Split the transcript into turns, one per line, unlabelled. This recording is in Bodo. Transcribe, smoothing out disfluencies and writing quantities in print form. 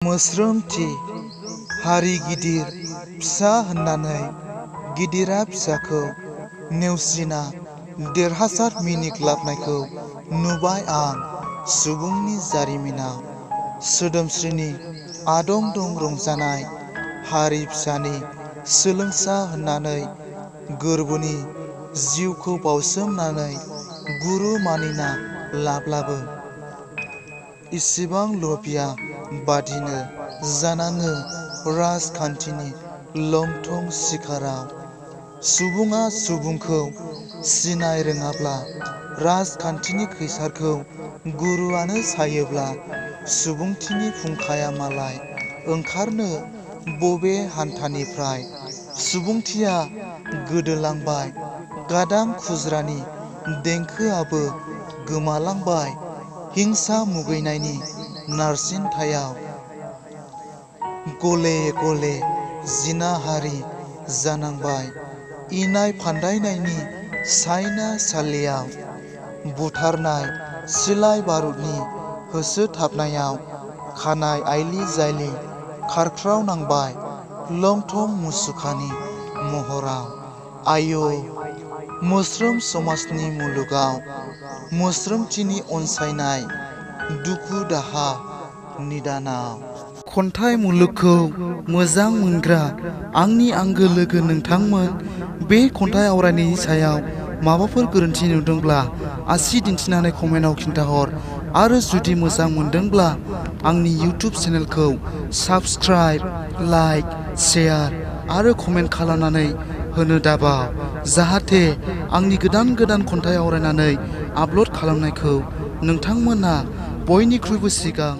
मोस्रोमथि हारि गिदिर फिसा होननानै गिदिरा फिसाखौ नेवसिना देरहासार मिनिग्लाबनायखौ नुबाय आं सुबुंनि जारिमिनाव। सोदोमस्रिनि आदं दं रंजानाय हारि फिसानि सोलोंसा होननानै गोरबोनि जिउखौ बावसोमनानै गुरु मानिना लाब्लाबो इसिबां लभिया बादिनो जानाङो राजखान्थिनि लंथं सिखाराव। सुबुङा सुबुंखौ सिनाय रोङाब्ला राजखान्थिनि खैसारखौ गुरुआनो सायोब्ला सुबुंथिनि फुंखाया मालाय ओंखारनो बबे हान्थानिफ्राय? सुबुंथिया गोदोलांबाय गादां खुज्रानि देंखोआबो गोमालांबाय हिंसा मुगैनायनि नारसिनथायाव। गले गले जिनाहारि जानांबाय इनाय फान्दायनायनि सायनासालियाव। बुथारनाय सिलाइ बारुदनि होसोथाबनायाव खानाय आइलि जायलि खारख्रावनांबाय लंथं मुसुखानि महराव। आय' मोस्रोम समाजनि मुलुगाव मोस्रोमथिनि अनसायनाय दुखु दाहा निदानाव। खन्थाइ मुलुगखौ मोजां मोनग्रा आंनि आंगो लोगो नोंथांमोन, बे खन्थाइ आवरायनायनि सायाव माबाफोर गोरोन्थि नुदोंब्ला आसि दिन्थिनानै कमेन्टआव खिन्थाहर आरो जुदि मोजां मोनदोंब्ला आंनि इउटुब चेनेलखौ साबस्क्राइब, लाइक, शेयार आरो कमेन्ट खालामनानै होनो दाबाव, जाहाथे आंनि गोदान गोदान खन्थाइ आवरायनानै आपल'ड खालामनायखौ नोंथांमोना बयनिख्रुइबो सिगां